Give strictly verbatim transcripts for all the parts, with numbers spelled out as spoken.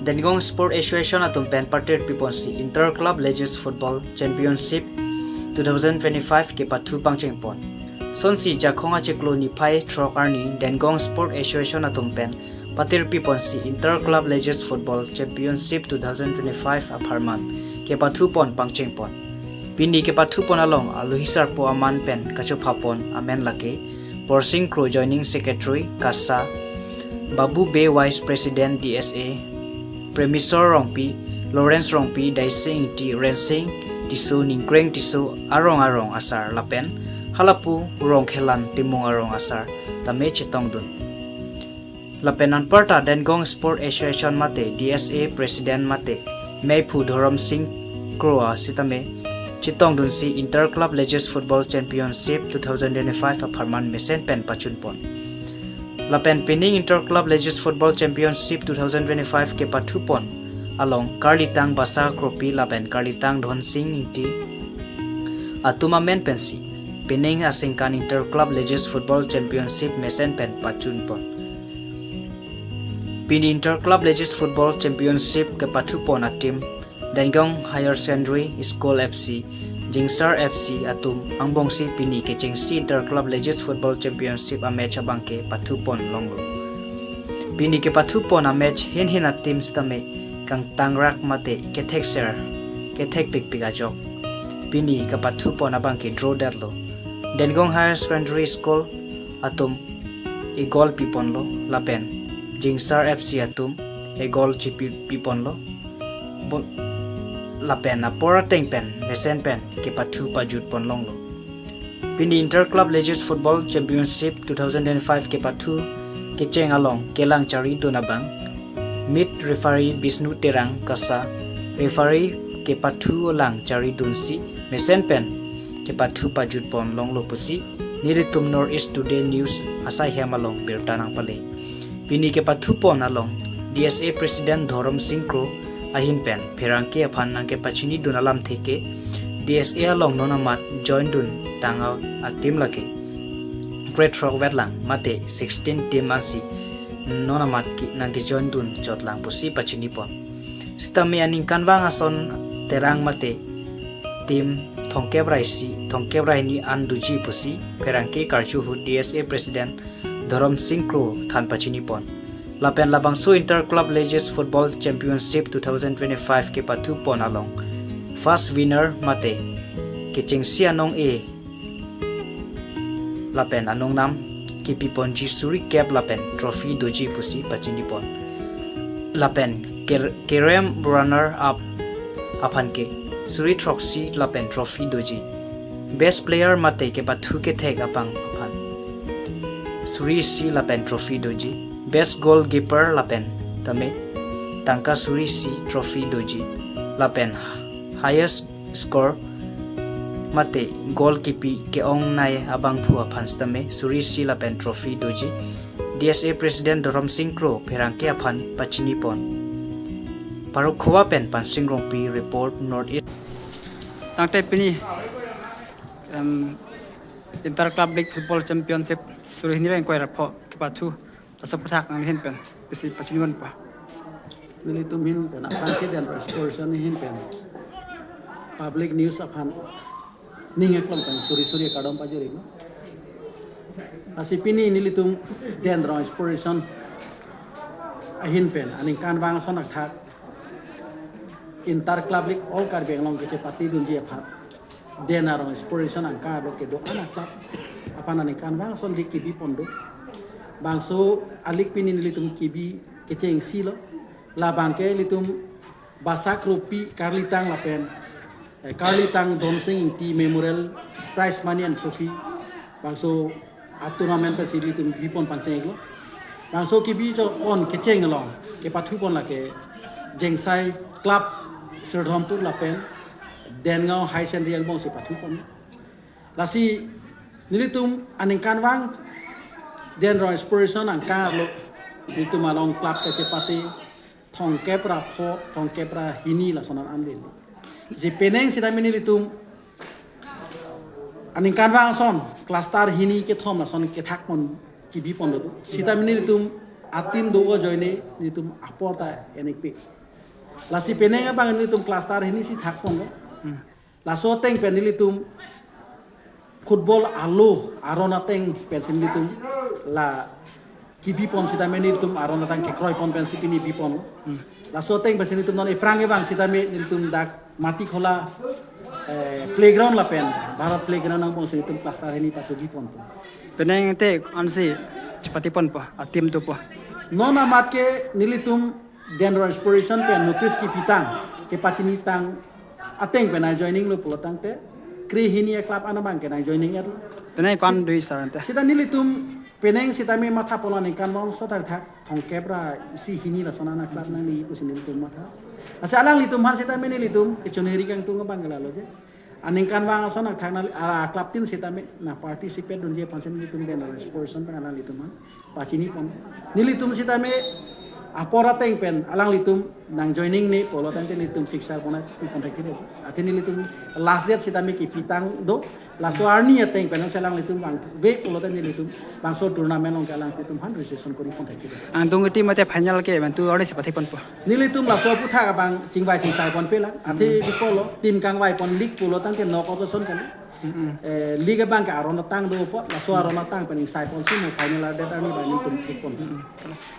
Dengong Sport Association atum pen patir piponsi Inter Club Ladies Football Championship two thousand twenty-five kepathu pangchengpon. Sonsi Jakhong achiklo niphai throk arni Dengong Sport Association atum pen patir piponsi Inter Club Ladies Football Championship two thousand twenty-five apharman kepathupon pangchengpon. Pini kepathupon along alohi sarpo aman pen kachophapon amen lake Borsing Kro, Joining Secretary, KASA, Babu Bey, Vice President, D S A, Premisor Rongpi, Lawrence Rongpi, Daising Ingti, Rensing Tisso, Ningkreng Tisso, arong arong asar lapen halapu Rongkhelan Timung arong asar tame chetongdun. Lapen anparta Dengong Sport Association mate D S A President mate Meiphu Dhorom Sing Kro sitame chetongdunsi Inter Club Ladies Football Championship two thousand twenty-five apharman mesen pen pachunpon. Lapen pining Inter Club Ladies Football Championship two thousand twenty-five kepathupon along Karlitang Basa Kropi lapen Karlitang Dhonsing Ingti atum amen pensi pining aningkan Inter Club Ladies Football Championship mesen pen pachunpon. Pini Inter Club Ladies Football Championship kepathupon a-team Dengong Higher Secondary School F C, Jingsar F C atum angbongsi pini kechengsi Inter Club Ladies Football Championship a-match abangke pathupon longlo. Pini kepathupon a-match hin hin a-team sitame kangtangrak mate kethekser kethekpikpik ajok pini kepathupon abangke draw detlo. Dengong Higher Secondary School atum egol piponlo lapen Jingsar F C atum egol chipi piponlo. Bo-, lapen apor ateng pen mesen pen kepathu pajutpon longlo. Pini Inter Club Ladies Football Championship two thousand twenty-five kepathu kecheng along kelang charidun abang, meet referee Bishnu Terang, KASA, referee kepathu lang charidunsi mesen pen kepathu pajutpon longlo pusi nelitum North East Today News asai hem along birta nangpale. Pini kepathupon along D S A President Dhorom Sing Kro ahin pen pherangke aphan nangkepachinidun alamthe ke D S A along non amat join dun tang a-team lake krethrok vetlang mate sixteen team ansi non amat ki nangkejoin dun chotlang pusi pachinipon. Sitame aningkanvang ason Terang mate team thomkep ra isi, thomkep ra hini an doji pusi pherangke karju ahut D S A President Dhorom Sing Kro than pachinipon. Lapen labangso Inter Club Ladies Football Championship two thousand twenty-five kepathupon along first winner mate kechengsi anong-e lapen anong nam kepiponji suri kep lapen trophy doji pusi pachinipon. Lapen ker-, kerem runner up aphan ke suri throksi lapen trophy doji. Best player mate kepathu kethek abang aphan suri isi lapen trophy doji. Best goalkeeper lapen tame tangka suri isi trophy doji. Lapen highest score mate goal kipi ke-ongnei abangphu aphan sitame suri isi lapen trophy doji. D S A President Dhorom Sing Kro pherangke aphan pachinipon. Paruk Khowa pen Pansing Rongpi report, North East. Tangte pini, em, Inter Club League Football Championship suri hini ra ingkoi ra pho kepathu, laso aphuthak nangli ahin pen isi pachinipon pa. Nelitum ahin pen aphan si Dendro Sports Association ahin pen public news aphan ning eklong pen suri suri kardom pajirlo. Lasi pini nelitum Dendro Sports Association ahin pen aningkanvang ason athak Inter Club League All Karbi Anglong kechepatedunji aphan Dendro Sports Association angkang arlo kedo-an a-club aphan aningkanvang ason league kebipon do. Bangso a-league pini nelitum kebi kechengsi lo. Labangke ilitum Basa Kropi, Karlitang lapen, eh, Karlitang Donsing Ingti Memorial Prize Money and Trophy. Bangso a-tournament pensi ilitum bipon pangcheng lo. Bangso kebi chot pon kecheng along kepathupon lake Jingsar Club Sridharpur lapen Dengong Higher Secondary angbongsi pathupon. Lasi nelitum aningkanvang Dendro Sports Association angkang arlo nelitum along club kechepate thomkep ra pho, thomkep ra hini lason an-an lelo. Si penang sitame nelitum aningkanvang ason cluster hini kethom lason kethakpon kebipon do. Sitame nelitum a-team do-o ajoine nelitum apor ta enikpi. Lasi penang abang nelitum cluster hini si thakponlo. Hmm. Laso ateng pen nelitum football alo aron ateng pensi nelitum la kebipon sitame nelitum aron ateng kekroipon pensi pini bipon. Hmm. Laso ateng pensi nelitum non ephrang kevang sitame nelitum dak Matikhola, eh, playground lapen Bharat playground angbong si nelitum cluster hini pathu bipon. Penang te ansi chepatiponpo, a-team dopo. Non amat ke nelitum Dendro Sports pen notice kepitang, kepachinitang ateng pen nangjoining lo pulo tangte, krehini a-club an abang ke nangjoining etlo. Penang ko-an si- do-i sar ante? Sita nelitum penang sitame matha pulo ningkan bangso thakthak thomkep ra isi hini lason an a-club nangli pusi nelitum matha. Lasi alanglitum aphan sitame nelitum kechonghiri kangtung abang ke lalo je. Aningkanvang ason nangthak nangli, a-club tin sitame nang-participate dunji aphansi nelitum Dendro Sports pen alanglitum aphan pachinipon. Nelitum sitame apor ateng pen alanglitum nangjoining ne pulo tangte nelitum fixture pon pipon thekthedet. Athe nelitum last date sitame kepitang do. Laso arni ateng pen si alanglitum vangve pulo tangte nelitum bangso tournament along ke alanglitum aphan registration koripon thekthedet. Angdung ke team mate final ke bantu arni si pathiponpo. Nelitum laso aphuthak abang chingvai chingsaiponpe lang. Athe di pulo, team kangvaipon league pulo tangte knockout ason kali. Mm-mm. Eh, league abang ke aron atang do apot, laso aron atang pen ingsaiponsi mo final a-date arni abang nelitum thikpon. Mm-mm.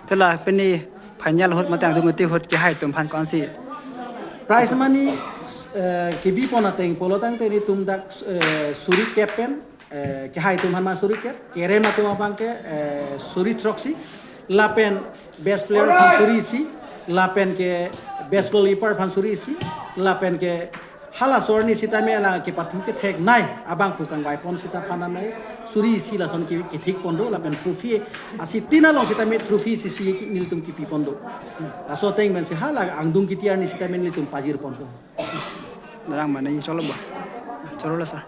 Te la pini final ahut mate angdung uti ahut kehai atum aphan ko-ansi? Prize money, eh, kebipon ateng pulo tangte nelitum dak, eh, suri kep pen, eh, kehai atum aphan ma suri kep, kerem atum abang ke, eh, suri throksi, lapen best player aphan suri isi, lapen ke best goalkeeper aphan suri isi, lapen ke halaso arni sitame alang kepathu kethek nei abangphu kangvaipon sita aphan amei suri isi lason ke kethikpon do, lapen trophy asi tin along sitame trophy isi isi ke nelitum kepipon do. Laso ateng pensi hala angdung kiti arni sitame nelitum pajirpon do. Darang mane cholo ba? Cholo la sa.